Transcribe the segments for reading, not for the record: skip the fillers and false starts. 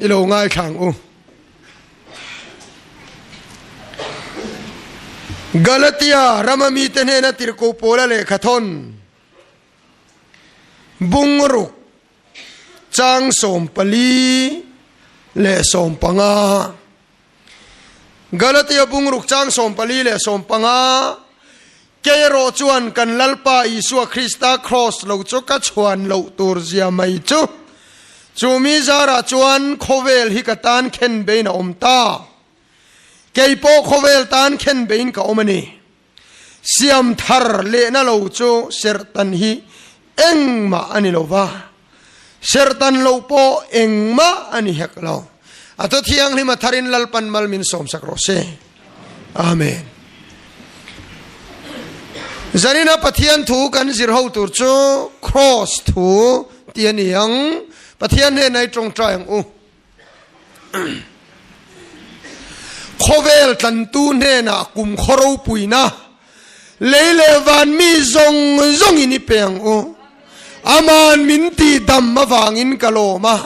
I lo ngaithla ang u. Galatia rama mite hnena tirhkoh Paula lehkha thawn bungruk chang 14 leh 15. Galatia bungruk chang 14 leh 15, Kei erawh chuan kan Lalpa Isua Krista kraws lo chu ka chhuan loh tur zia mai chu. Chu mi zarah chuan khawvel hi ka tan khen bein a awm ta. Kei pawh khawvel tan khen bein ka awm a ni. Siam thar lehna lo chu serhtan hi engmah a ni lo va, serhtan loh pawh engmah a ni hek lo. A thaw thianghlim a tharin Lalpan mal min sawmsak rawh se. Amen. Zanina Pathian thu kan zir ho tur chu Cross thu tih a ni ang. Pathian hnenah i tawngtai ang u. Khawvel tlantu hnenah kum khaw ropuina lei leh van mi zawng zawngin i pe ang u. Aman min tihdam avangin ka lawm a.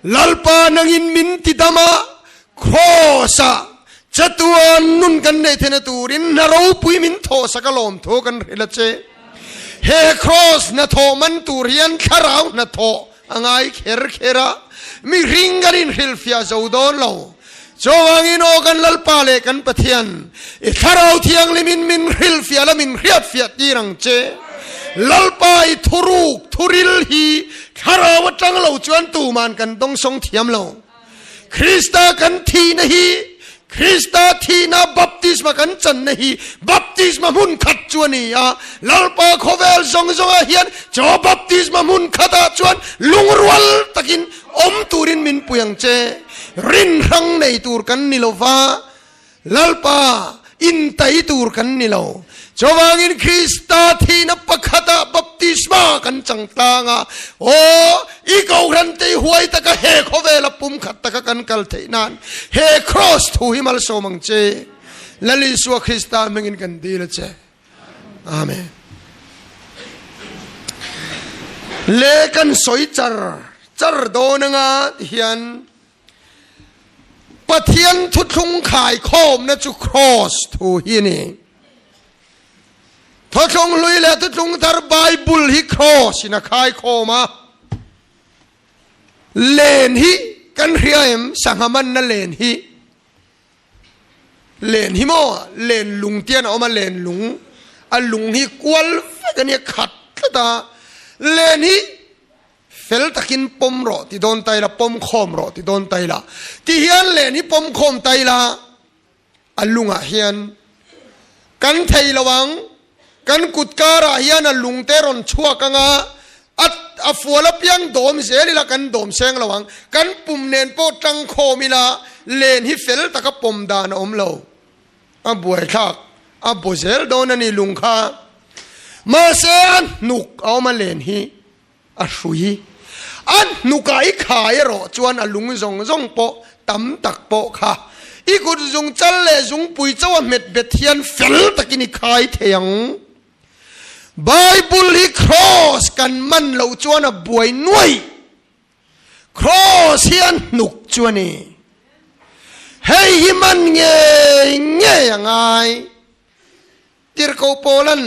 Lalpa nangin min tidam a, Kraws-ah chatuan nun kan neih theihna turin hna ropui min thawhsak a lawm thu kan hrilh a che. He Kraws hnathawh man tur hian thlarau hnathawh a ngai kher kher a, mihring kan inhrilhfiah zo dawn lo. Chuvangin aw kan Lalpa leh kan Pathian, i Thlarau Thianghlimin min hrilhfiah la min hriatfiah tir ang che. Lalpa i thuruk, thuril hi Thlarau atang lo chuan tuman kan dawngsawng thiam lo. Krista kan thihna hi, Krista thihna baptisma kan channa hi baptisma hmun khat chu a ni a. Lalpa khawvel zawng zawngah hian chaw baptisma hmun khatah chuan lungrual takin awm turin min pui ang che. Rinhrang nei tur kan ni lo va, Lalpa intai tur kan ni lo. Chuvangin Krista thihna pakhatah baptisma kan chang tlang a, aw, i kohhran te i huai taka he khawvela pumkhat taka kan kal theih nan he kraws thu hi malsawm ang che. Lal Isua Krista hmingin kan dil a che. Amen. Le kan sawi char char dawn anga ti hian Pathian thuthlung khaikhawmna chu kraws thu hi a ni. Thuthlung hlui leh thuthlung thar Bible hi kraws in a khaikhawm a. Len hi kan hria em sangha manna len hi. Len hi maw len lung tian a awm a len lung a lung hi kual vek a nia khat tlat a len hi fel takin pawm rawh ti dawn ta ila pawm khawm rawh ti dawn ta ila ti hian len hi pawm khawm ta ila a lungah hian kan thei lo ang Kan kut karah hian a lungte rawn chhuak anga a a fual apiang dawm zel ila kan dawm seng lo ang. Kan pum nen pawh tang khawm ila len hi fel taka pawm dan a awm lo. A buaithlak a baw zel dawn a ni lung kha. Mahse a hnuk a awm a len hi a hrui. A hnukah i khai erawh chuan a lung zawng zawng pawh tam tak pawh kha i kut zung chal leh zungpui chauh a hmet bet hian fel takin i khai thei ang. Bible hi kraws kan man loh chuan a buai nuai. Kraws hi a hnuk chu a ni. Hei hi man ngei ngei a ngai. Tirhkoh Paula'n,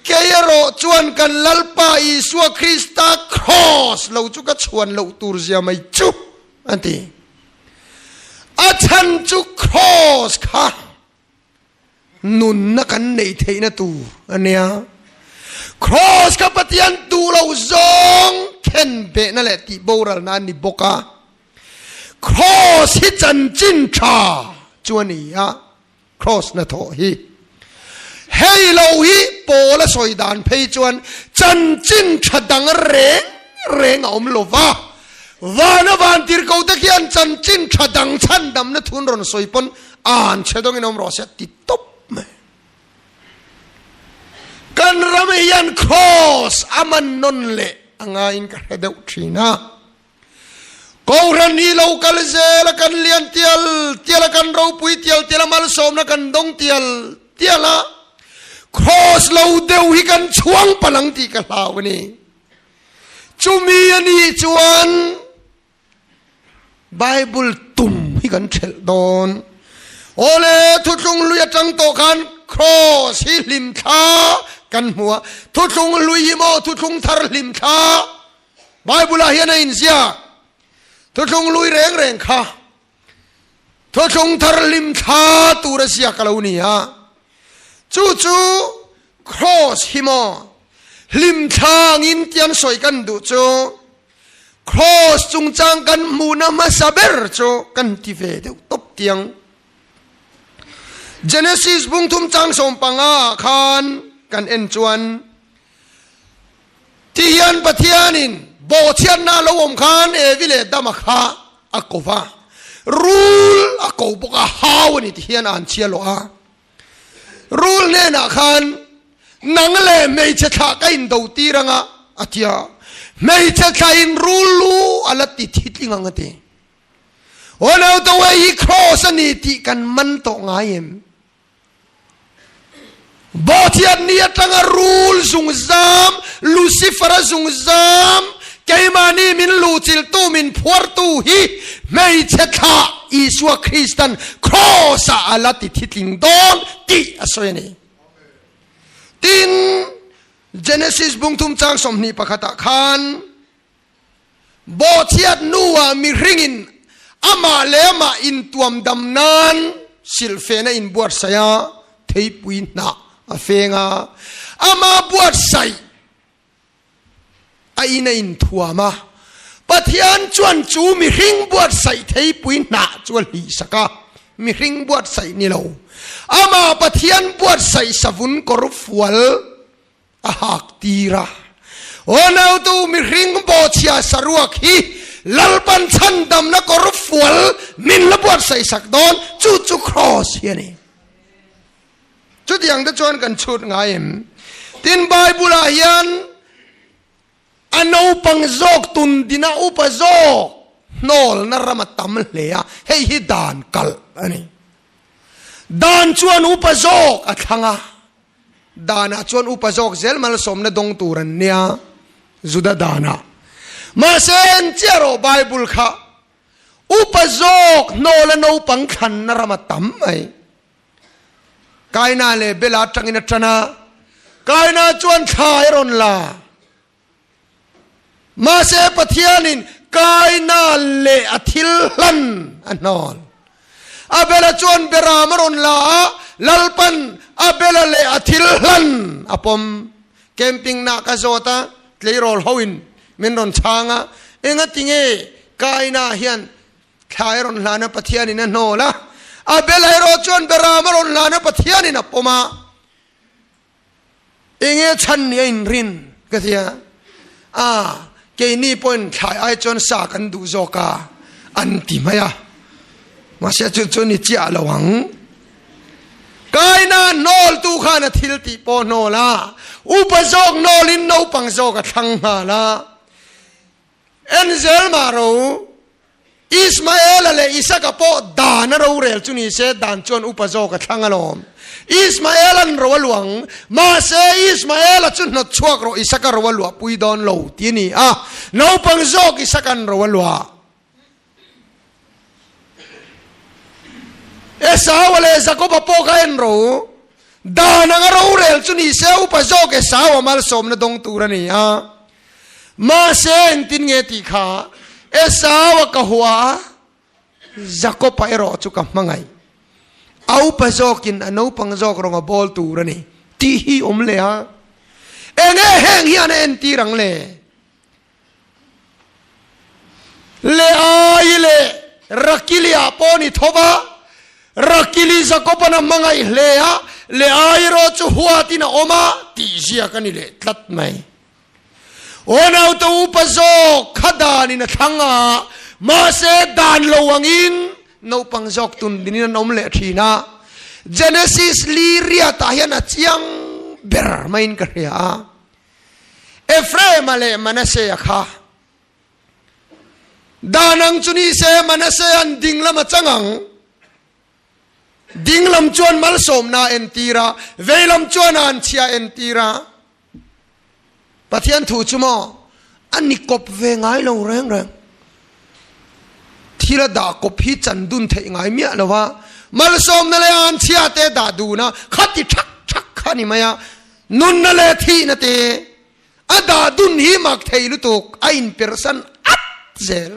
Kei erawh chuan kan Lalpa Isua Krista kraws lo chu ka chhuan loh tur zia mai chu, a ti. A chhan chu kraws kha nunna kan neih theihna tur a nia. Kraws kha Pathian duh lo zawng khen behna leh tih boralna a ni bawk a. Kraws hi chanchin tha chu a ni a. Kraws hnathawh hi hei lo hi Paul a sawi dan phei chuan chanchin tha dang reng reng a awm lo va, vana van tirhko te khian chanchin tha dang chhandamna thun rawn sawi pawn an chhe dawngin awm rawh se a ti tawp mai. Kan ram hian kraws a man nawn leh a ngaiin ka hre deuh thin a. Kohhran hi lo kal zel a kan lian tial tial a kan ropui tial tial a malsawmna kan dawng tial tial a cross lo deuh hi kan chhuang palh ang tih ka hlau a ni. Chumi a nih chuan. Bible tum hi kan thelh dawn. Awle, thuthlung hlui atang tawh khan Kraws hi hlimthla kan hmu a. Thuthlung hlui hi maw thuthlung thar hlimthla? Bible ah hian a inziak. Thuthlung hlui reng reng kha thuthlung thar hlimthla tur a ziak a lo ni a. Chu chu Kraws hi maw hlimthla angin tiang sawi kan duh chu Kraws chungchang kan hmuhna hmasa ber chu kan ti ve deuh tawp tiang. Genesis bungthum chang 15 ah khan kan en chuan ti hian Pathianin bawhchhiatna lo awm khan Evi leh Dama kha a ko va, rul a ko bawk a, hau a ni ti hian a an chhia lawh a. Rul hnenah khan, Nang leh hmeichhe thlah ka indo tir anga, a ti a. Hmeichhe thlahin rul lu a la ti thi tling ang a ti. Aw naute hei hi kraws a ni tih kan man tawh ngai em? Bawhchhiat ni atanga rul zungzam, Lucifer-a zungzam, keimahni min luhchilhtu, min phuartu hi hmeichhe thlah Isua Kristan kraws-ah a la ti thitling dawn tih a sawi a ni. Tin, Genesis bungthum chang 21 ah khan, Bawhchhiat hnuah mihringin amah leh amah intuam dam nan silhfen a inbuatsaih a, theipui hnah a feng a, ama buatsaih a in a inthuam a. Pathian chuan chu mihring buatsaih theipui hnah chu a hlihsak a, mihring buatsaih ni lo, ama Pathian buatsaih savun kawr fual a hak tir a. Aw nautu mihring bawhchhia saruak hi Lalpan chhandamna kawr fual min la buatsaih sak dawn, chu chu kraws hi a ni. Chutiang te chuan kan chhut ngai em? Tin Bible ah hian a naupang zawk tun dina upa zawk hnawlna ram a tam hle a, hei hi dan kalh a ni. Dan chuan upa zawk a thlang a. Danah chuan upa zawk zel malsawmna dawng tur an nia, Juda danah. Mahse en chiah rawh Bible kha, upa zawk hnawla naupang thlanna ram a tam mai. Kaina leh Bela atangin a tan a, Kaina chuan thla a rawn la. Mahse Pathianin Kaina leh a thil hlan a hnawn. Abela chuan Beram a rawn la a, Lalpan Abela leh a thil hlan a pawm. Camping nah ka zawt a, tleirawl hoin min rawn chhang a, Engatinge Kaina hian thla i rawn hlan a Pathianin a hnawl a, Abela erawh chuan Beram a rawn hlan a Pathianin a pawm a. Enge chhan ni a inrin ka ti a, a keini pawhin thlai ai chuan sa kan duh zawk a an ti mai a, mahse chu chu ni chiah lo ang. Kaina hnawltu khan a thil tih pawh hnawl a, upa zawk hnawlin naupang zawk a thlang nghal a. En zel mah ro, Ismaela leh Isaka pawh dan a rorel chu ni se, dan chuan upa zawk a thlang alawm. Ismaela'n ro a luang, mahse Ismaela chu hnawt chhuak rawh Isaka ro a luahpui dawn lo ti a ni a, naupang zawk Isaka'n ro a luah. Esaua leh Jakoba pawh kha en ro, dan anga rorel chu ni se, upa zawk Esaua malsawmna dawng tur a ni a. Mahse engtin nge tih kha Esau-a ka hua a, Jakob-a erawh chu ka hmangaih. A upa zawkin a naupang zawk rawng a bawl tur a ni tih hi awm leh a. Enge heng hian a entir ang le? Leai leh Rakili-ah pawh ni tho va, Rakili Jakob-an a hmangaih hle a, Leai erawh chu huatin a awm a tih ziak a ni leh tlat mai. Aw naute upa zawk kha danin a thlang a, mahse dan lo angin naupang zawk tun dinin an awm leh thin a. Genesis li riatah hian a chiang ber maiin ka hria a. Ephraim-a leh Manasseh-a kha dan ang chu ni se Manasseh-a'n ding lam a chang ang. Ding lam chuan malsawmna a entir a, vei lam chuan a anchhia a entir a. Pathian thu chu maw a ni kawp ve ngai lo reng reng. Thil a dah kawp hi chan dun theih ngai miah lo a, malsawmna leh anchhia te dah dun a, khati thak thak kha a ni mai a, nunna leh thihna te a dah dun hi mak thei lutuk a inpersan at zel.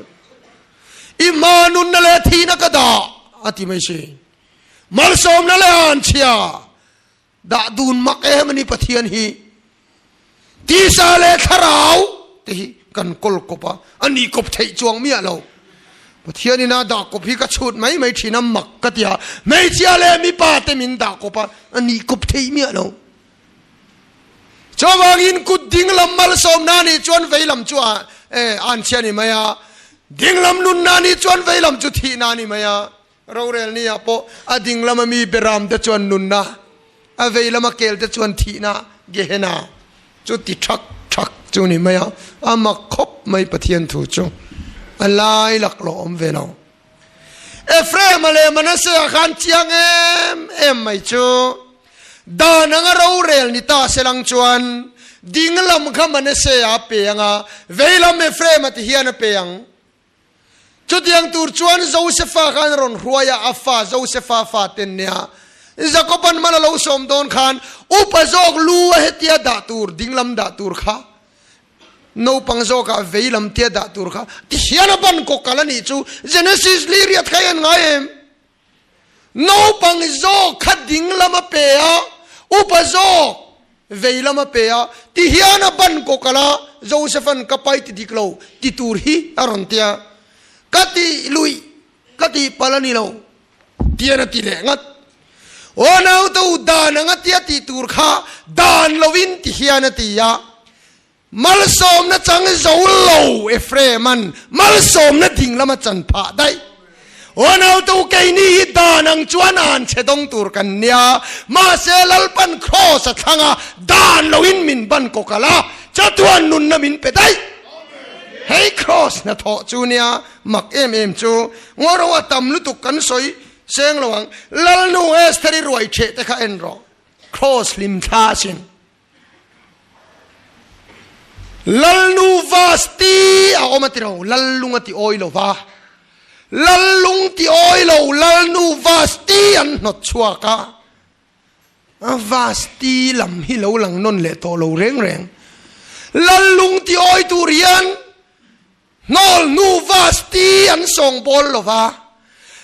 I hma nunna leh thihna ka dah a ti mai si. Malsawmna leh anchhia Dah dun mak em a ni Pathian hi. Tisa leh thlarau te hi kan kawl kawp a, a nih kawp theih chuang miah lo. Pathian ina dah kawp hi ka chhut mai mai thin a, mak ka ti a, hmeichhia leh mipa te min dah kawp a, a nih kawp theih miah lo. Chuvangin kut dinglam malsawmna nih chuan veilam chu a anchhia ni mai a, dinglam nunna nih chuan veilam chu thihna ni mai a. Rorel ni ah pawh a ding lama mi beram te chuan nunna, a vei lama kel te chuan thihna, Gehenna, chu ti thak thak chu ni mai a, a mak khawp mai Pathian thu chu a lai laklawh awm ve lo. Ephraim-a leh Manasseh-a khan chiang em em mai chu dan anga rorel ni ta se lang chuan ding lam kha Manasseh-a a pe ang a, vei lam Ephraim-a ti hian a pe ang. Chutiang tur chuan Josefa khan a rawn hruai a, a fa Josefa fa ten nia Jakoban mal a lo sawm dawn khan upa zawk lu a hetia dah tur, dinglam dah tur kha, naupang zawkah veilam tia dah tur kha ti hian a ban kawk kal a nih chu. Genesis li riat kha i en ngai em? Naupang zawk kha ding lam a pe a, upa zawk vei lam a pe a, ti hian a ban kawk alh a, Joseph-a'n ka pai ti dik lo ti tur hi a rawn ti a, ka tih luih ka tih palh a ni lo tian a ti leh ngat. Aw naute u dan anga tia tih tur kha dan lovin ti hian a ti a, Malsawmna chang zo lo Ephraim-a'n malsawmna ding lama chan phah daih. Aw naute u keini hi dan ang chuan an chhe dawng tur kan nia, mahse Lalpan Kraws a thlang a, dan loin min ban kawk alh a, chatuan nunna min pe daih. Hei Kraws hnathawh chu nia mak em em chu, ngawro a tam lutuk kan sawi seng lo ang, Lalnu Esther-i ruai theh te kha en rawh, Kraws hlim thla asin. Lalnu Vasti a awm a ti lo, Lallung a ti awi lo va. Lallung ti awi lo Lalnu Vasti an hnawt chhuak a. Vasti lam hi lo lang nawn leh tawh lo reng reng. Lallung ti awi tur hian Hnawl hnu Vasti an sawngbawl lo va,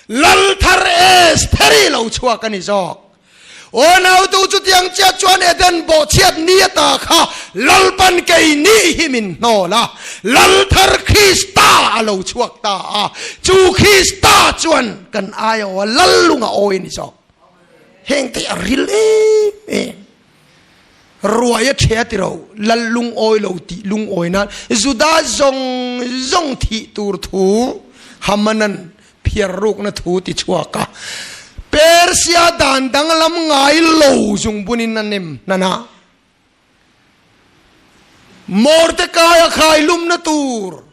Lal thar Estheri lo chhuak a ni zawk. Aw nautu chutiang chiah chuan Eden bawhchhiat ni ata kha Lalpan kei ni hi min hnawl a, Lal thar Krista a lo chhuak ta a, chu Krista chuan kan aiawha Lal lunga awi a ni zawk. Hengte a ril em em. Ruai a ṭhe a ti ro, lal lungawi lo tih lungawi nan Juda zawng zawng thih tur thu Hamanan phiar rukna thu ti chhuak a, Persia dan danglam ngai lo zungbunin a nem hnan a. Mordekaia khailumna tur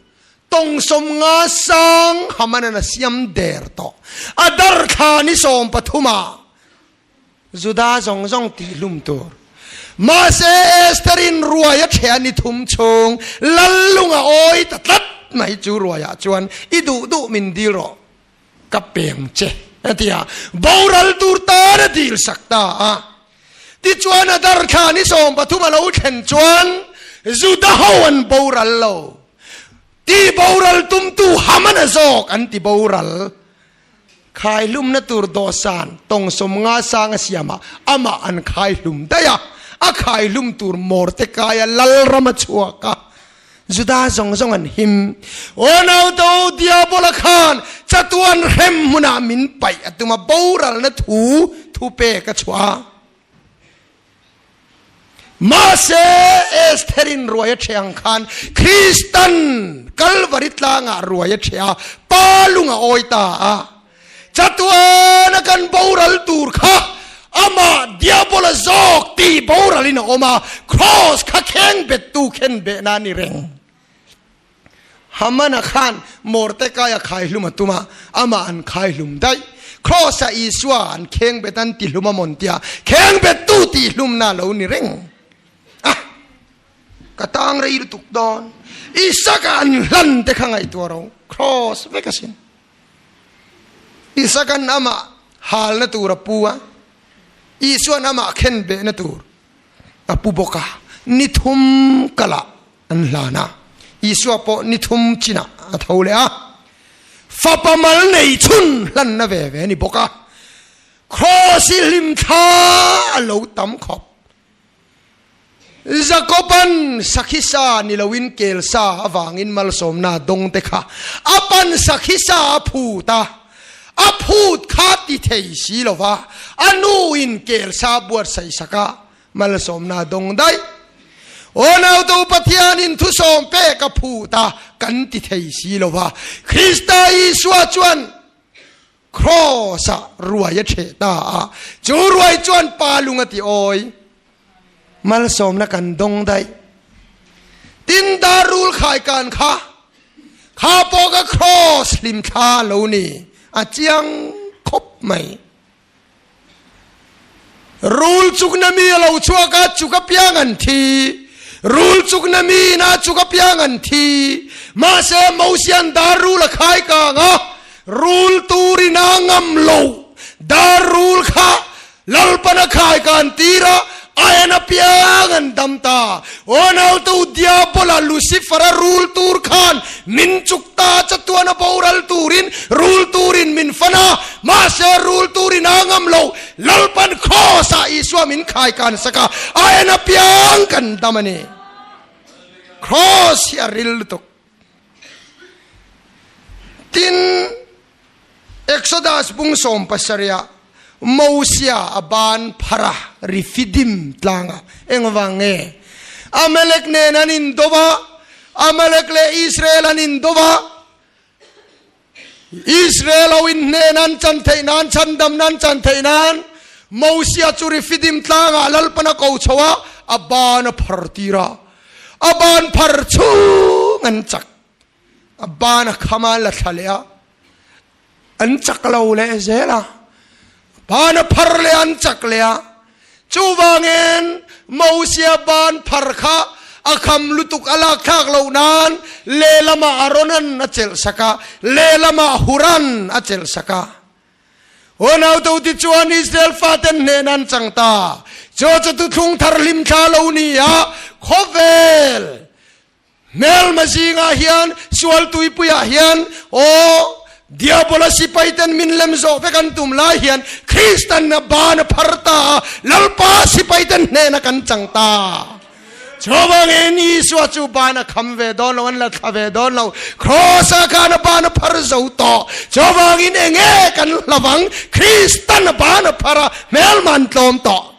tawngsawm nga sang Hamanan a siam der tawh. A darthla ni 13 ah Juda zawng zawng tihhlum tur. Mahse, Esther-in ruai a ṭheh a ni thum chhung lal lung a awi ta tlat mai chu ruaiah chuan i duh duh min dil rawh, ka peng che a ti a, boral tur tan a dil sak ta a. Tichuan a darthla ni 13 a lo thlen chuan Juda ho an boral lo. Ti boral tumtu Hamana zawk an ti boral. Khaihlumna tur dawhsan tawngsawm nga sang a siam a, amah an khaihlum daih a, a khaihlum tur Mordekaia lalram a chhuak a, Juda zawng zawng an him. Aw nauto, Diabola khan chatuan hrem hmunah min paih a tum a, boralna thu thu pek a chhuah a. Mahse, Estherin ruai a ṭheh ang khan Kristan Kalvari tlangah ruai a ṭheh a, Pa lung a awi ta a. Chatuana kan boral tur kha amah Diabola zawk tih boralin a awm a, Kraws kha kheng bettu khen behna a ni reng. Hamana khan Mordekaia khaihlum a tum a, amah an khaihlum daih. Kraws-ah Isua an khengbet an tihlum a mawn tia, khengbettu tihlumna a lo ni reng a. Ka tang rei lutuk dawn. Isaka an hlan te kha ngaihtuah ro, kraws vek asin. Isakan amah halna tur a pu a, Isuan amah khenbehna tur a pu bawk a, ni thum kalah an hlan a, Isua pawh ni thum chinah a tho leh a, fapa mal nei chhun hlanna ve ve a ni bawk a, Kraws hi hlimthla a lo tam khawp. Jakoban sakhi sa ni loin kel sa avangin malsawmna dawng te kha a pan sakhi sa a phut a, a phut kha ti thei si lo va, a nuin kel sa buatsaih sak a malsawmna dawng daih. Aw nautu Pathianin thusawm pek a phut a kan ti thei si lo va, Krista Isua chuan Kraws-ah ruai a ṭheh ta a, chu ruai chuan pa lung a ti awi. Malsawmna kan dawng daih. Tin, dar rul khai kan kha, kha pawh ka kraws hlimthla lo ni, a chiang khawp mai. Rul chukna mi a lo chhuak a, chuk apiang an thi. Rul chukna mi ina chuk apiang an thi. Mahse, Mosian dar rul a khai kang a, rul turin a ngam lo. Dar rul kha Lalpan a khai kan tir a, a en apiang an dam ta. Aw nautu Diabola Lucifer-a rul tur khan min chuk ta chatuan a boral turin rul turin min fan a, mahse rul turin a ngam lo, Lalpan Kraws-ah Isua min khai kan sak a, a en apiang kan dam a ni. Kraws hi a ril lutuk. Tin, Exodus bung 70ah Mosia a ban phar a, Refidim tlangah engvang nge Amalek nen an indo va, Amalek leh Israel an indo va, Israel ho in hnen an chan theih nan, chhandamna an chan theih nan Mosia chu Refidim tlangah Lalpan a ko chho a, a ban a phar tir a, a ban phar chhung an chak. A ban a kham a, la thla leh a, an chak lo leh zel a, ban a phar leh a, an chak leh a. Chuvangin Mosia ban phar kha a kham lutuk a lak thlak loh nan lehlamah Aaronan a chelh sak a, lehlamah Huran a chelh sak a. Aw nauto ti chuan Israel faten hnen an chang ta. Chu chu thuthlung thar hlimthla lo ni a, khawvel Hmelma zingah hian sual tuipuiah hian aw Diabola sipaiten min lem zawh vek an tum lai hian Kristan a ban a phar ta a, Lalpa sipaiten hnena kan chang ta. Chuvangin Isua chu ban a kham ve dawn lo, an la thla ve dawn lo. Kraws-ah khan a ban a phar zo tawh. Chuvangin enge kan hlavang, Kristan a ban a phar a, hmelma an tlawm tawh.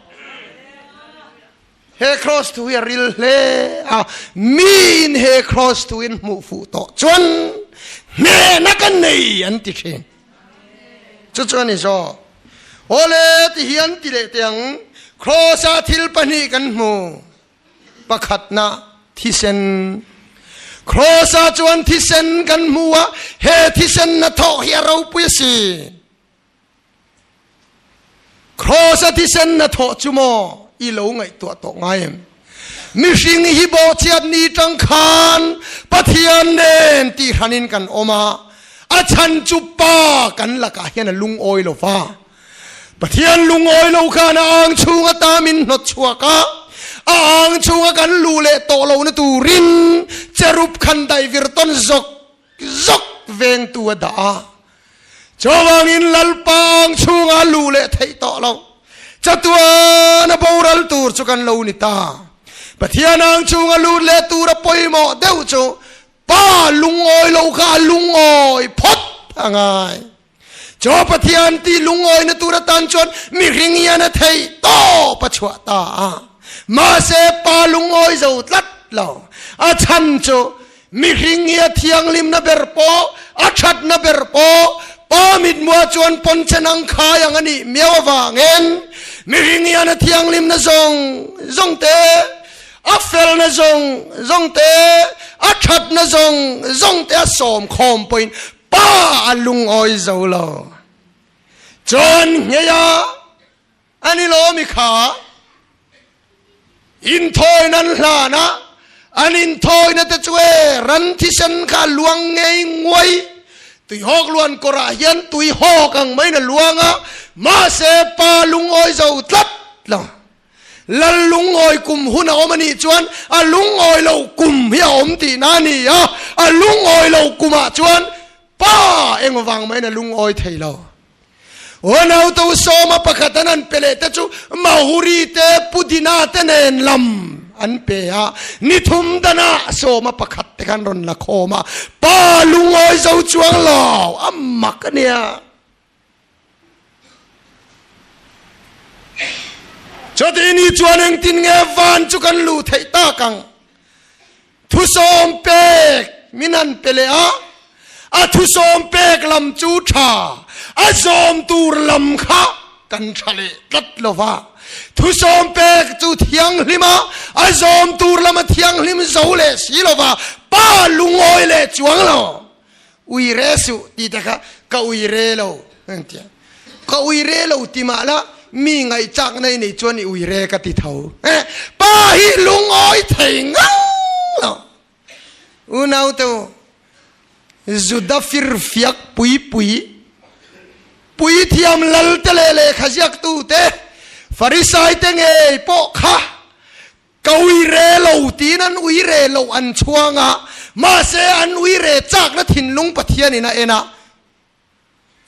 He kraws thu hi a ril hle a, miin he kraws thu in hmuh fuh tawh chuan hnehna ka nei an ti thin. Chu chu a ni zawk. Awle ti hian ti leh teh ang, kraws-ah thil pahnih kan hmu. Pakhatna, thisen. Kraws-ah chuan thisen kan hmu a, he thisen hnathawh hi a ropui asin. Kraws a thisen na thawh chu maw i lo ngaihtuah tawh ngai em? Mihring hi bawhchhiat ni tang khan Pathian nen tih hranin kan awm a, a chhan chu Pa kan lakah hian a lungawi lo va. Pathian lungawi lo khan a ang chhung ata min hnawt chhuak a, a ang chhunga kan luh leh tawh lohna turin cherub khan daihvir tawn zawk zawk vengtu a dah a. Chuvangin Lalpa ang chhungah luh leh theih tawh lo. Chatuan a boral tur chu kan lo ni ta. Pathian ang chhunga lut leh tur a pawimawh deuh chu Pa lungawi lo kha a lungawi phawt a ngai. Chu Pathian tih lungawina tur atan chuan mihring hian a theih tawp a chhuah ta a. Mahse Pa lungawi zo tlat lo. A chhan chu Mihring hi a thianghlimna ber pawh, a thatna ber pawh Pa mithmuah chuan pawnchen ang khai ang a nih miau avangin mihring hian a thianghlimna zawng zawng te, a felna zawng zawng te, a thatna zawng zawng te a sawm khawm pawhin Pa a lungawi zo lo. Chuan ngheia A ni lo mi kha inthawina an hlan a, an inthawina te chu e ran thisen kha a luang ngei nguai. Tuihawk luan kawrah hian tuihawk ang maiin a luang a, mahse pa lungawi zo tlat lo. Lal lungawi kum hun a awm a nih chuan a lungawi lo kum hi a awm tihna a ni a, a lungawi lo kumah chuan pa engvang maiin a lungawi thei lo. Unautu sawma pakhat an han pe leh te chu Mahuri te Pudina te nen lam an pe a, ni thum danah sawma pakhat te khan rawn la khawm a, pa lungawi zo chuang lo a mak a nia. Chuti ni chuan engtin nge van chu kan luh theih tak ang? Thusawm pek min han pe leh a, a thusawm pek lam chu tha, a zawm tur lam kha kan tha leh tlat lo va. Thusawm pek chu thianghlim a, a zawm tur lam a thianghlim zo leh si lo va, pa lungawi leh chuang lo. Ui re suh tih te kha ka ui re lo engtia ka ui re lo ti mah la mi ngaihchak na i neih chuan i ui re ka ti tho eh pa hi lungawi thei ngang lo unau te u Juda fir fiak pui pui puithiam lal te leh lehkha ziak tu te Farisai te ngei pawh kha Ka ui re lo tiin an ui re loh an chhuang a, mahse an ui re chakna thinlung Pathianin a en a,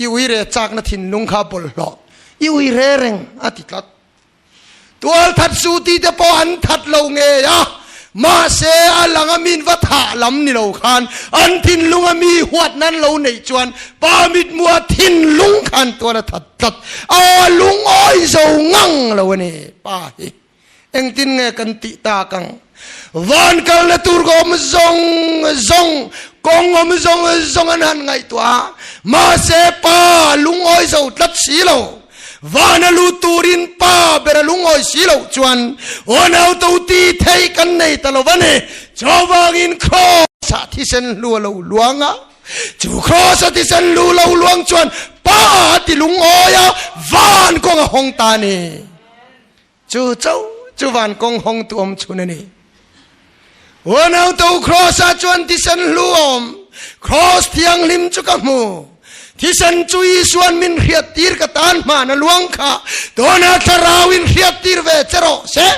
I ui re chakna thinlung kha bawlhhlawh, i ui re reng a ti tlat. Tualthat suti te pawh an that lo ngei a, mahse a lang a min va thah lam ni lo khan an thinlung a mi huat nan lo neih chuan pa mithmuha thinlung khan tual a that tlat, a lungawi zo ngang lo a ni pa hi. Engtin nge kan tih tak ang? Van kalna tur ka awm zawng zawng, kawng awm zawng zawng an han ngaihtuah a, mahse pa lungawi zo tlat si lo. Van a lut turin pa ber a lungawi si loh chuan unau to ti theih kan nei ta lo va ni. Chuvangin Kraws ah thisen hlu a lo luang a, chu Kraws a thisen hlu lo luang chuan pa a ti lungawi a, van kawng a hawng ta a ni. Chu chauh chu van kawng hawng tu awm chhun a ni. Unau to Kraws ah chuan thisen hlu a awm. Kraws thianghlim chu ka hmu. Thisen chu Isuan min hriattir ka tan hman a luang kha. Tunah thlarau in hriattir ve che rawh se.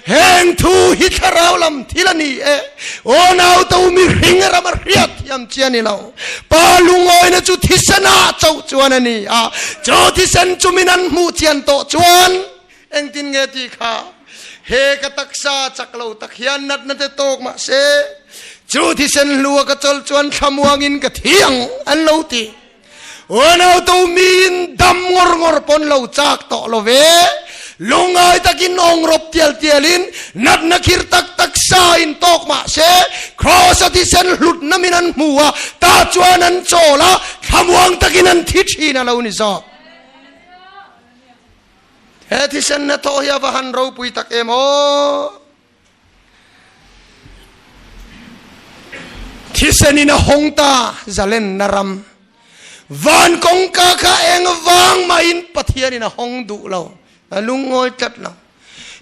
Heng thu hi thlarau lam thil a ni e. Unau to mihring ram a hriat thiam chi a ni lo. Pa lungawina chu thisen ah chauh chuan a ni a. Chu thisen chu min an hmuh chian tawh chuan Engtin nge ti kha he ka taksa chak lo tak hian natna te tawk mah se chu thisen hlua ka chawl chuan thlamuangin ka thi ang an lo ti. Unau to miin dam ngawr ngawr pawn lo chak tawh lo ve. Lungngai takin awng rawp tial tialin natna khir tak tak sa in tawk mah se Kraws a thisen hlutna min an hmu a, ta chuan an chawl a, thlamuang takin an thi thin a lo ni zawk. He thisen hnathawh hi a va han ropui tak em aw! Thisen in a hawng ta zalenna ram. Van kawngka kha eng vang mahin Pathian in a hawng duh lo, a lungawi tlat lo.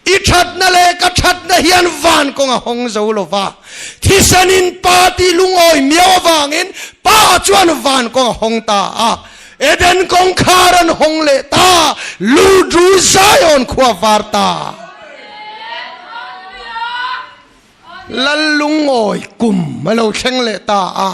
I thatna leh ka thatna hian van kawng a hawng zo lo va. Thisen in Pa tih lungawi miau avangin Pa chuan van kawng a hawng ta a. Eden kawngkhar an hawng leh ta, Ludru Zion khua var ta. Lal lungawi kum a lo thleng leh ta a,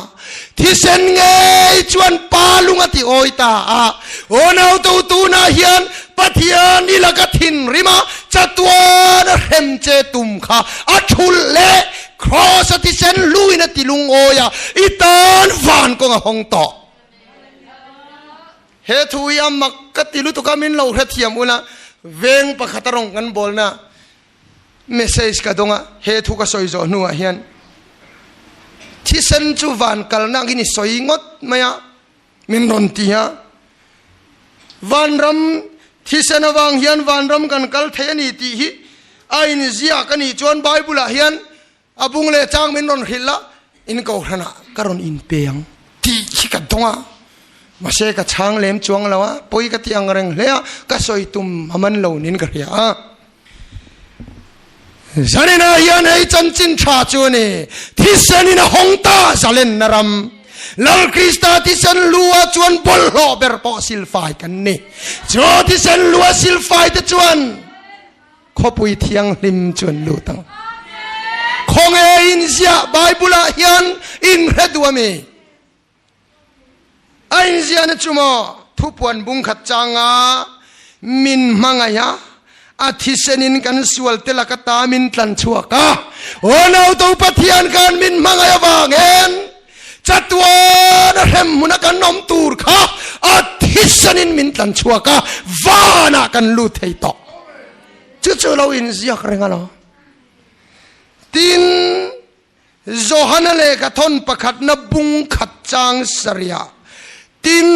thisen ngei chuan pa lung a ti awi ta a. Unau to tunah hian Pathian i laka thinrim a, chatuan a hrem che tum kha a thulh leh Kraws a thisen hluin a ti lungawi a, i tan van kawng a hawng tawh. He thu hi a mak ka ti lutuk a, min lo hrethiam ula, veng pakhat a rawn kan bawlna message ka dawng a, he thu ka sawi zawh hnuah hian thisen chu van kalna angin i sawi ngawt mai a, min rawn ti a, vanram thisen avang hian vanram kan kal thei a ni tih hi a inziak a nih chuan Bible ah hian A bung leh chang min rawn hrilh a, in kohhranah ka rawn inpe ang tih hi ka dawng a, mahse ka chhang lem chuang lo a, pawi ka ti ang reng hle a, ka sawi tum a man lo niin ka hria a. Zaninah hian hei chanchin tha chu a ni, thisenin a hawng ta zalenna ram. Lal Krista thisen lua chuan bawlhhlawh ber pawh silfai kan ni. Chu thisen lua silfai te chuan khawpui thianghlim chu an lut ang. Khawnge inziah Bible ah hian inhre duh a mi? A inziahna chu maw thupuan bung khat changa min hmangaih a, a thisenin kan sual te laka ta min tlan chhuak a, aw nauto Pathian khan min hmangaih avangin chatuan a hrem hmuna kan awm tur kha a thisenin min tlan chhuak a, vanah kan lut thei tawh. Chu chu lo inziak reng alawm. Tin. Johana lehkha thawn pakhatna bung khat chang sarih tin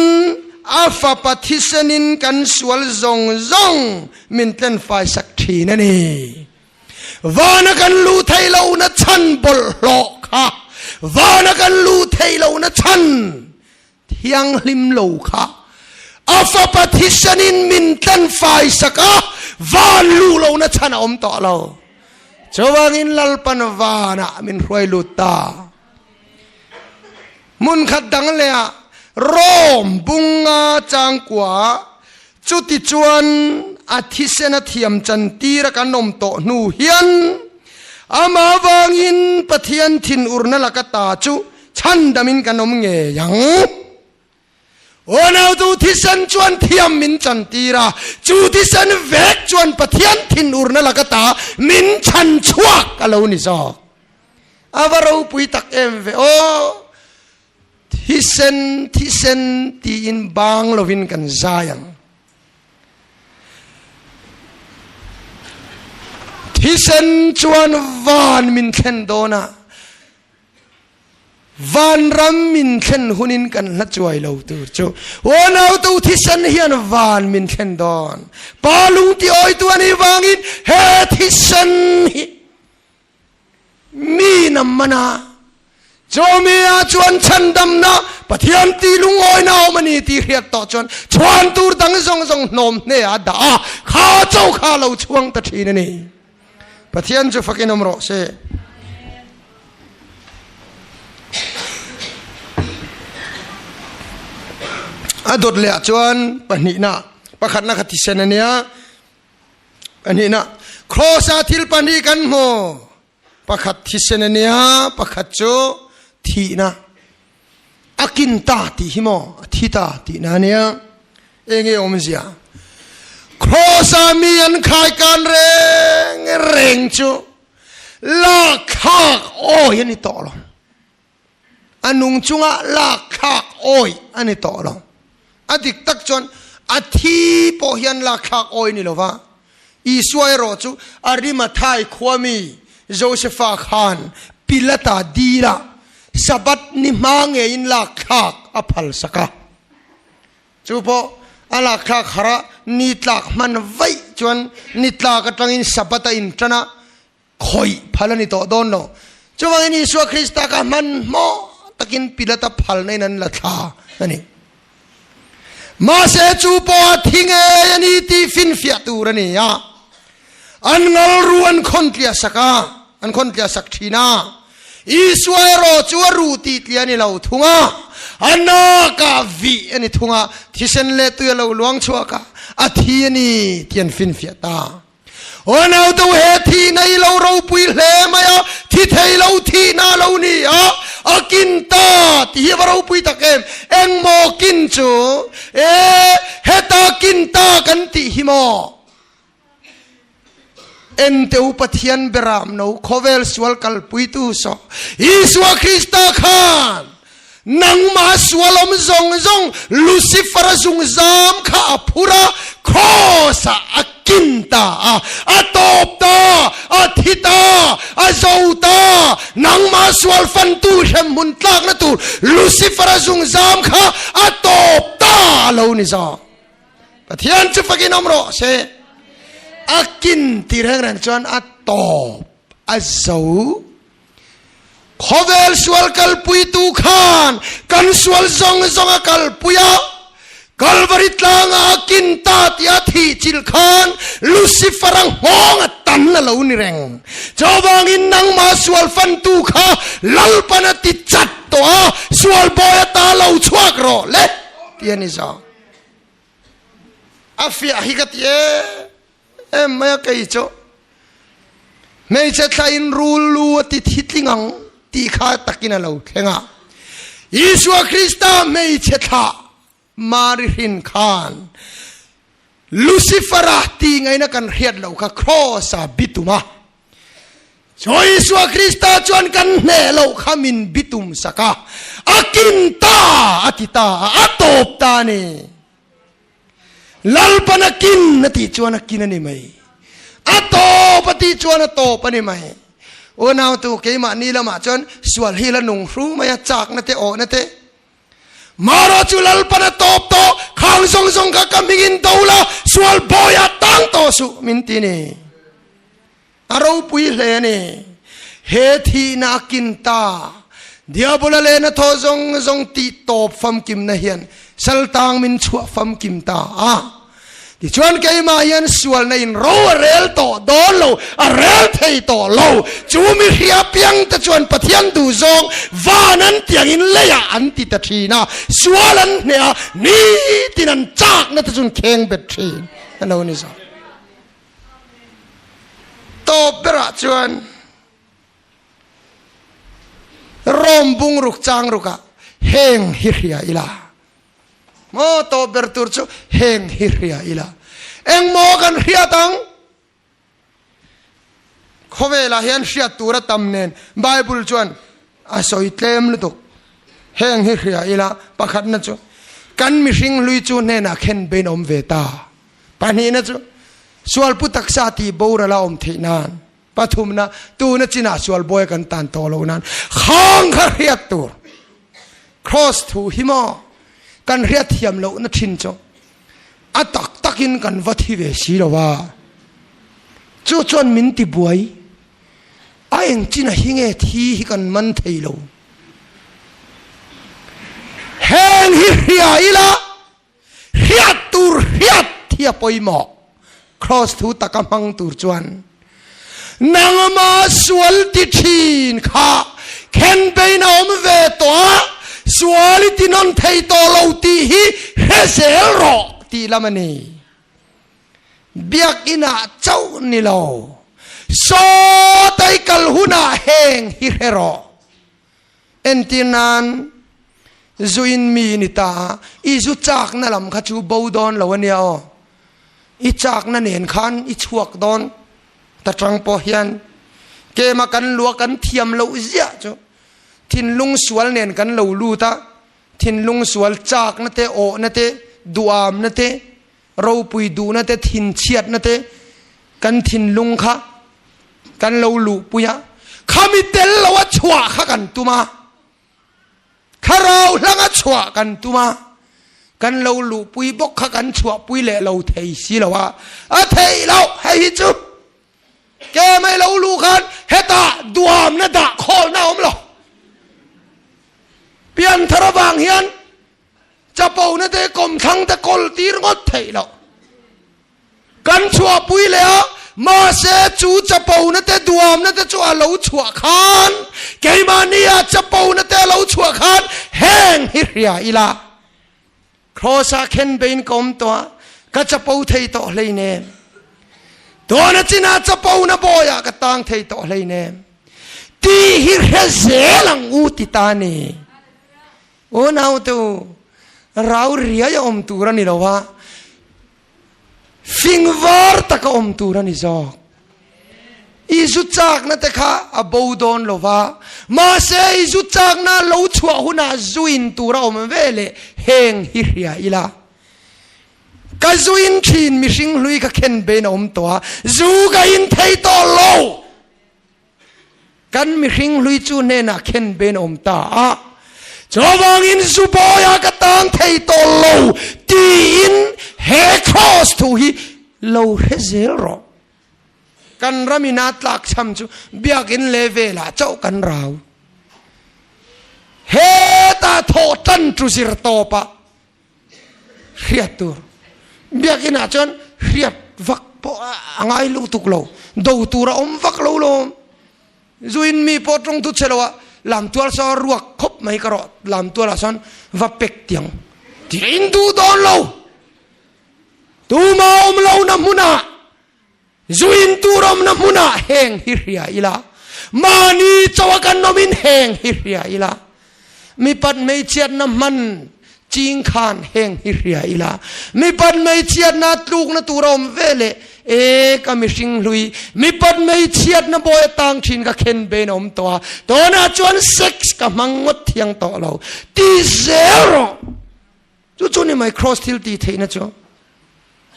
a fapa thisenin kan sual zawng zawng min tlenfai sak thin a ni. Vana kan luh theih lohna chhan bawlhhlawh kha vana kan luh theih lohna chhan thianghlim lo kha a fapa thisenin min tlenfai sak a, van luh lohna chhan a awm tawh lo. Chuvangin Lalpan vanah min hruai lut ta. Hmun khat dang lehah Rome bunga changkua chuti chuan a thisen a thiam chantir a kan awm tawh hnu hian amah avangin Pathian thinurna laka ta chu Chhandamin kan awm ngei ang. Unautu thisen chuan thiam min chantir a, chu thisen vek chuan Pathian thinurna laka ta min chhan chhuak a lo ni zawk. A va ropui tak em ve aw! Thisen, thisen tiin bang lovin kan zai ang. Thisen chuan van min thlen dawn a. Vanram min thlen hunin kan hla chuai lo tur chu unautu thisen hian van min thlen dawn. Pa lung ti awitu a nih vangin he thisen hi mi nam man a, chumi ah chuan chhandamna Pathian ti lungawina a awm a ni tih hriat tawh chuan chhuan tur dang zawng zawng hnawm hne ah a dah a, kha cho kha a lo chhuang ta thin a ni. Pathian chu fakin awm rawh se. A dawt leh ah chuan pahnihna, pakhatna kha thisen a nia, pahnihna Kraws ah thil pahnih kan hmu. Pakhat thisen a nia, pakhat chu thihna. A kin ta tih hi maw, a thi ta tihna a nia. Enge awmzia? Kraws-ah mi an khaikan reng reng chu lakthlak awi a ni tawh lo. A nung chunga lakthlak awi a ni tawh lo. A dik tak chuan a thi pawh hian lakthlak awi a ni lo va. Isua erawh chu Arimathai khuami Josefa khan Pilata dilah Sabbath ni hma ngeiin lakthlak a phalsak a. Chu pawh a lakthlak harh a, ni tlak hman vaih chuan ni tlak atangin Sabbath a intan a, khawih phal a ni tawh dawn lo. Chuvangin Isua Krista kha hmanhmawh takin Pilata phalna in an la thla a ni. Mahse chu pawh a thi ngei a ni tih finfiah tur a ni a, an ngalru an khawn tliah sak a, an khawn tliah sak thin a. Isua erawh chu a ruh tih tliah a ni lo thung a, a nakah vih a ni thung a, thisen leh tui a lo luang chhuak a, a thi a ni tih an finfiah ta. Aw nautu he thihna i lo ropui hle mai a, thi thei lo thihna a lo ni a, a kin ta tih hi a va ropui tak em? Engmaw kin chu? E, heta kin ta kan tih hi maw? Ente u Pathian beram no khawvel sual kalpuitu saw Isua Krista khan Nangmah sualawm zawng zawng Lucifer-a zungzam kha a phur a, Kraws-ah a kin ta a, a tawp ta, a thi ta, a zo ta. Nangmah sual fantu hremhmun tlakna tur Lucifer-a zungzam kha a tawp ta a lo ni zawk. Pathian chu fakin awm rawh se. A kin ti reng reng chuan a tawp, a zo. Khawvel sual kalpuitu khan kan sual zawng zawng a kalpui a, Kalvari tlanga a kin ta tih a thih chilh khan Lucifer-a nghawng a tan a lo ni reng. Chuvangin nangmah sual fantu kha Lalpan a ti chat tawh. tawh a, sual bawi ata lo chhuak rawh le tih a ni zawk. A fiah hi ka ti em em mai a kei chu. Hmeichhe thla in rul lu a ti thi tling ang tih kha takin a lo thleng a. Isua Krista hmeichhe thlah Mari hrin khan Lucifer-a tih ngaihna kan hriat loh kha Kraws-a bitum a. Chaw Isua Krista chuan kan hneh loh kha min bitum sak a, a kin ta a ti ta a, a tawp ta a ni. Lalpan a kin a tih chuan a kin a ni mai. A tawp a tih chuan a tawp a ni mai. Unautu keimahni lamah chuan sual hi la nung hru mai a, chakna te, awhna te, Mara chu Lalpan a tawp tawh, khang zawng zawng kha ka hmingin do la, sual bawiah tang tawh suh min ti ni. A ropui hle a ni. He thihna a kin ta. Diabola leh na thaw zawng zawng tih tawp famkimna hian saltang min chhuah famkim ta a. Tichuan keimah hian sualna in ro a rel tawh dawn lo, a rel thei tawh lo. Chu mi hria piang te chuan Pathian duh zawng van an tiangin leiah an ti ta thin a, sual an hneh a, nitin an chakna te chu an kheng bet thin a lo ni zawk. Tawp berah chuan Rom bungruk changrukah heng hi hria ila. Maw tawp ber tur chu heng hi hria ila. Engmaw kan hriat ang? Khawvelah hian hriat tur a tam nen Bible chuan a sawi tlem lutuk. Heng hi hria ila pakhatna chu kan mihring hlui chu hnenah khen bein awm ve ta. Pahnihna chu sualpu taksa tih boral a awm theih nan. Pathumna tuna chinah sual bawi kan tan tawh lo nan khang kha hriat tur. Cross thu hi maw kan hriat thiam lohna thin chu a tak takin kan va thi ve si lo a. Chu chuan min ti buai a eng china hi nge thi hi kan man thei lo. Heng hi hria ila Hriat tur hriat hi a pawimawh. Kraws thu taka hmang tur chuan nangma sual ti thin kha khen bein a awm ve tawh a, sual i ti nawn thei tawh lo tih hi hre zel rawh tih lam a ni. Biakinah chauh ni lo, sawtai kal hunah heng hi hre rawh. Entir nan, zu in mi i ni ta a, i zu chakna lam kha chu bo dawn lo a nia aw. I chakna nen khan i chhuak dawn ta tang pawh hian kema kan lua kan thiam loh ziah chu thinlung sual nen kan lo lut a, thinlung sual chakna te, awhna te, duamna te, ropui duhna te, thinchhiatna te kan thinlung kha kan lo luhpui a, khami tel lo a chhuah kha kan tum a, thlarau hlanga chhuah kan tum a, kan lo luhpui bawk kha kan chhuahpui leh lo thei si lo a, a theih loh hei hi chu ke mai lo luh khan hetah duamna dah khawlna a awm lo. Pianthar avang hian Chapo na te kawmthlang te kawl tir ngawt theih loh. Kan chhuahpui leh a, mahse chu chapo na te duam na te chu a lo chhuah khan, keimahni ah chapo na te a lo chhuah khan heng hi hria ila. Kraws ah khen bein ka awm tawh a, ka chapo thei tawh hleinem. Tuna chinah chapo na bawi ah ka tang thei tawh hleinem. Tih hi hre zel ang u ti ta ni. Unaute u, rau riai a awm tur a ni lo a, fing var taka awm tur a ni zawk. I zu chakna te kha a bo dawn lo va, mahse i zu chakna lo chhuah hunah zu in tur a awm ve leh heng hi hria ila. Ka zu in thin mihring hlui ka khen bein a awm tawh a, zu ka in thei tawh lo. Kan mihring hlui chu hnenah khen bein a awm ta a, chuvangin Zubawiah ka tang thei tawh lo tiin he kraws thu hi lo hre zel rawh. Kan ram ina tlak cham chu biakin leh velah chauh kan rau. Hetah thawh tan chu zir tawpah hriat tur. Biakinah chuan hriat vak pawh a ngai lutuk lo, do tur a awm vak lo lawm. Zuin mi pawh tawng thu che lo a, Lamtual saw ruak khawp mai ka rawh lamtualah sawn va pek tiang tih a induh dawn lo. Tuma awm lohna hmunah Zu in tur awmna hmunah heng hi hria ila, mahni chaw a kan awmin heng hi hria ila, mipat hmeichhiatna hman ching khan heng hi hria ila, mipat hmeichhiatna tlukna tur a awm ve leh e ka mihring hlui, mipat hmeichhiatna bawi a tang thin ka khen bein a awm tawh a, tunah chuan sex ka hmang ngawt thiang tawh lo, ti zel rawh. Chu chu ni mai cross thil tih theihna chu.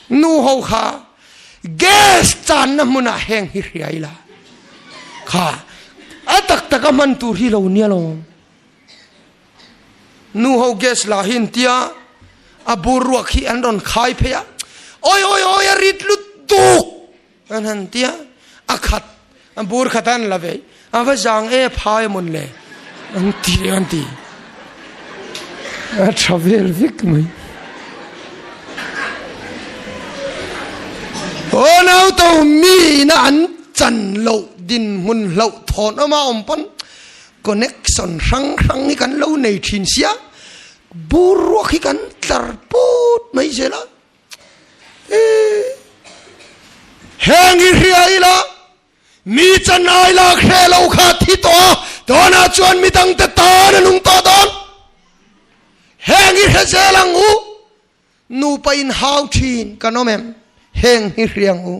Nu ho kha gas channa hmunah heng hi hria ila. Kha a tak tak a hman tur hi lo nia lo. Nu ho gas la hin tia a bur ruak hi an rawn khai phei a. Oi oi oi a rit lut tuk an han tia a khat a bur khat an la ve a va zang e phai mawn le an ti an ti a tha vel vek mai aw nau to mi na an chan lo din hmun hlo thawn awma awm pawn connection hrang hrang hi kan lo nei thin sia bur ruak hi kan tlar put mai zel a Heng hi hria ila, mi chanai lak hre lo kha thi tawh a, tunah chuan midangte tan a nung tawh dawn. Heng hi hre zel ang u, nupa in hau thin kan awm em? Heng hi hria ang u.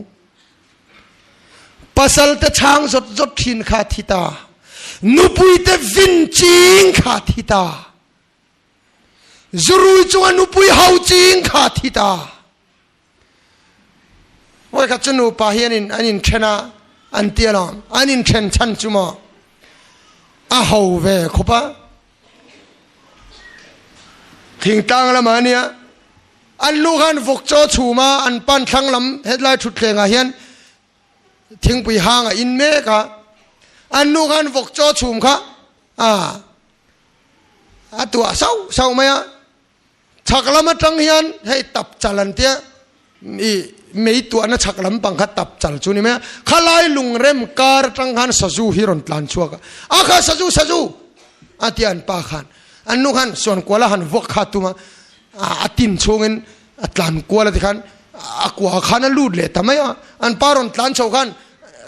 Pasal te chhang zawt zawt thin kha thi ta, nupui te vin ching kha thi ta. Zurui chunga nupui ho ching kha thi ta. Voi khat chu nupa hi an in an in then a an ti alawm. An in then chhan chu maw a ho ve khawp a. Thingtlang lamah a nia an nu khan vawk chaw chhum a an pan thlang lam hetlai thutthleng ah hian thingpui hang a in mek a. An nu khan vawk chaw chhum kha a A tuah sauh sauh mai a, chhak lam atang hian hei tap chal an tia, i mei tuahna chhak lam pang kha tap chal chu ni mai a, khalai lungrem kar atang khan sazu hi rawn tlan chhuak a, a kha sazu sazu a tia an pa khan, an nu khan suan kual a han vuak kha tum a, a tin chhungin a tlan kual a tikhan a kua khan a lut leh ta mai a, an pa rawn tlan chho khan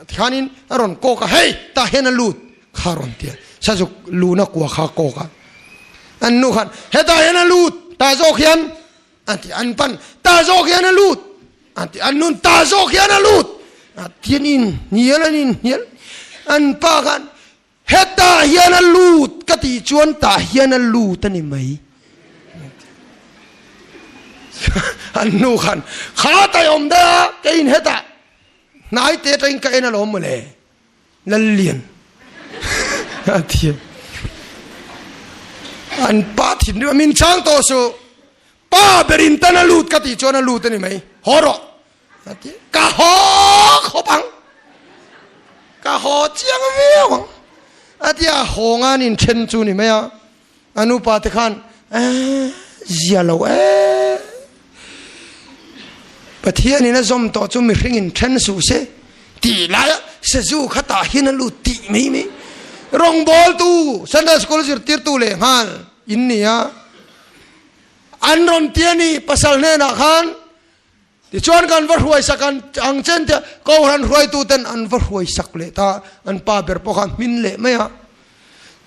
tikhanin a rawn kawk a, hei tah hian a lut. Kha rawn ti a, sazuk luna kua kha kawk a, an nu khan hetah hian a lut ta zawk hian an ti, an pan ta zawk hian a lut an ti, an nun ta zawk hian a lut a ti an in hnial an in hnial, an pa khan hetah hian a lut ka tih chuan tah hian a lut a ni mai an nu khan kha tai awm daih a keiin hetah hnai te atangin ka en alawm mawle. Lallian a ti a. An pa thinrim a, min chang tawh suh, pa berin tan a lut ka tih chuan a lut a ni mai, haw rawh a ti a, ka haw khawp ang, ka haw chiang viau ang a ti a, haw ngan in then chu ni mai a, a nupa te khan eh zia lo eh Pathian in a zawm tawh chu mihring in then suh se tih lai a sazu kha tah hian a lut tih mai mai rawngbawltu Sunday school zirtirtu leh nghal in ni a an rawn ti a ni pasal hnenah khan Tichuan kan va hruaisak an ang chen te Kohhran hruaituten an va hruaisak leh ta, an pa ber pawh kha hmin leh mai a.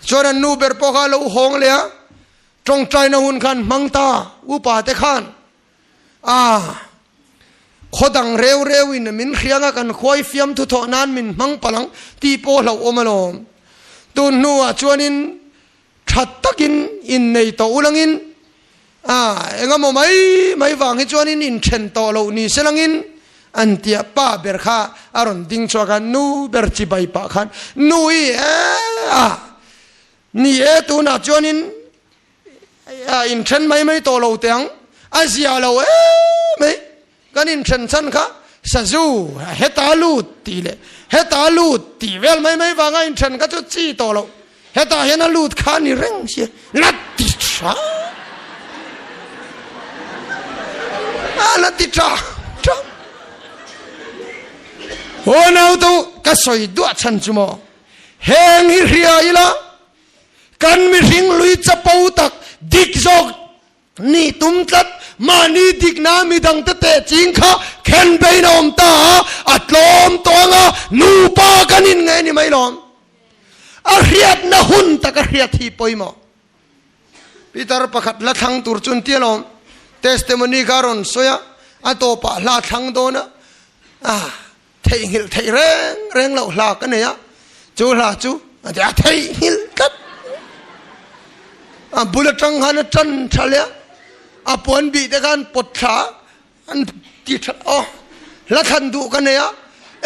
Tichuan an nu ber pawh kha a lo hawng leh a, tawngtaina hun khan hmang ta, upa te khan a khaw dang reu reu in min hriang a, kan khuai fiamthu thawh nan min hmang palh ang tih pawh hlauhawm alawm. Tun hnuah chuanin Tha takin innei tawh ulangin, a engemaw mai mai vang hi chuanin inthen tawh loh ni se langin an tia pa ber kha a rawn ding chhuak a, nu ber chibai pah khan nu i e a ni e tunah chuanin a inthen mai mai tawh lo teh ang, a zia lo e mai. Kan inthen chhan kha sazu heta lut tih leh heta lut tih vel mai mai vanga inthen kha chu chi tawh loh. Hetah hian a lut kha a ni reng sia, la ti tha a la ti tha tha. Aw naute u, ka sawi duah chhan chu maw? Heng hi hria ila. Kan mihring lui chapo tak dik zawk nih tum tlat, mahni dikna midangte teh ching kha khen bein a awm ta a, a tlawm tawh ang a, nupa kan inngaih a ni mai lawm. A hriatna hun tak a hriat hi pawimawh. Peter pakhat hla thlang tur chu an ti alawm. Testimony kha a rawn sawi a, a tawpah hla thlang dawn a, ah theihnghilh theih reng reng loh hla ka nei a, chu hla chu a ti a theihnghilh tlat. A bul atang khan a tan tha leh a, a puan bih te khan pawt thla an ti tha aw hla thlan duh ka nei a,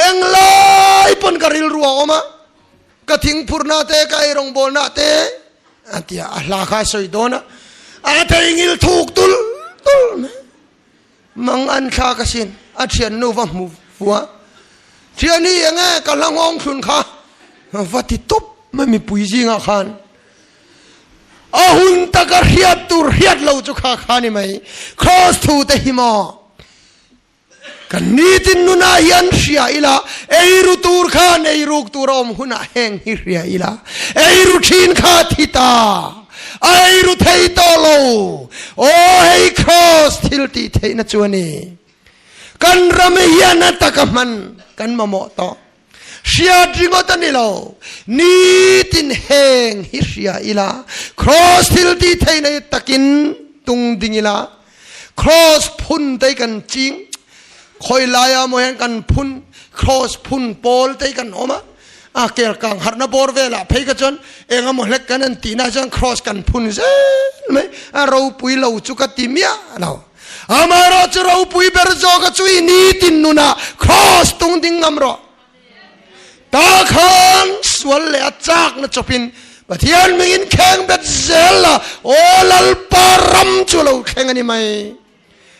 englai pawn ka rilru a awm a. Ka thingphurna te, ka eirawngbawlna te a ti a, a hla kha a sawi dawn a, a theingil thuk tul tul mai. Mang an thlak asin, a thiannu va hmu fu a, Thiani eng e, ka hla nghawng thlun kha va ti tawp mai mipui zingah khan. A hun taka hriat tur hriat lo chu kha kha ni mai, Kraws thu te hi maw? Kan nitin nunah hian hria ila, eiru tur khan eiruk tur a awm hunah heng hi hria ila, eiru thin kha a thi ta, a eiru thei tawh lo, aw hei Kraws thil tih theihna chu a ni. Kan ram hian a taka hman kan mamawh tawh. Hriat ringawt a ni lo, nitin heng hi hria ila, Kraws thil tih theihna hi takin tung ding ila, Kraws phun te hi kan ching, khawi laia maw hian kan phun, Kraws phun pawl te hi kan awm a, a kel kang harhna bawr velah phei kha chuan eng emaw hlek kan han tihna chuan Kraws kan phun zel mai, a ropui lo chu ka ti miah lo. Amaherawh chu ropui ber zawka chu i nitin nunah Kraws tung ding ngam rawh. Ta khan sual leh a chakna chawpin Pathian mingin kheng bet zel la, aw Lalpa ram chu lo thleng a ni mai.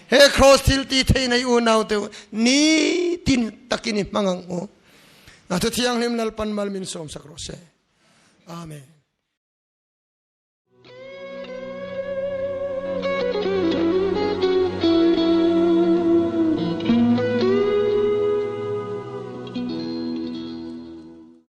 He Kraws thil ti thei nei unau te u, nitin takin i hmang ang u. A Thuthianghlim Lalpan mal min sawmsak rawh se. Amen.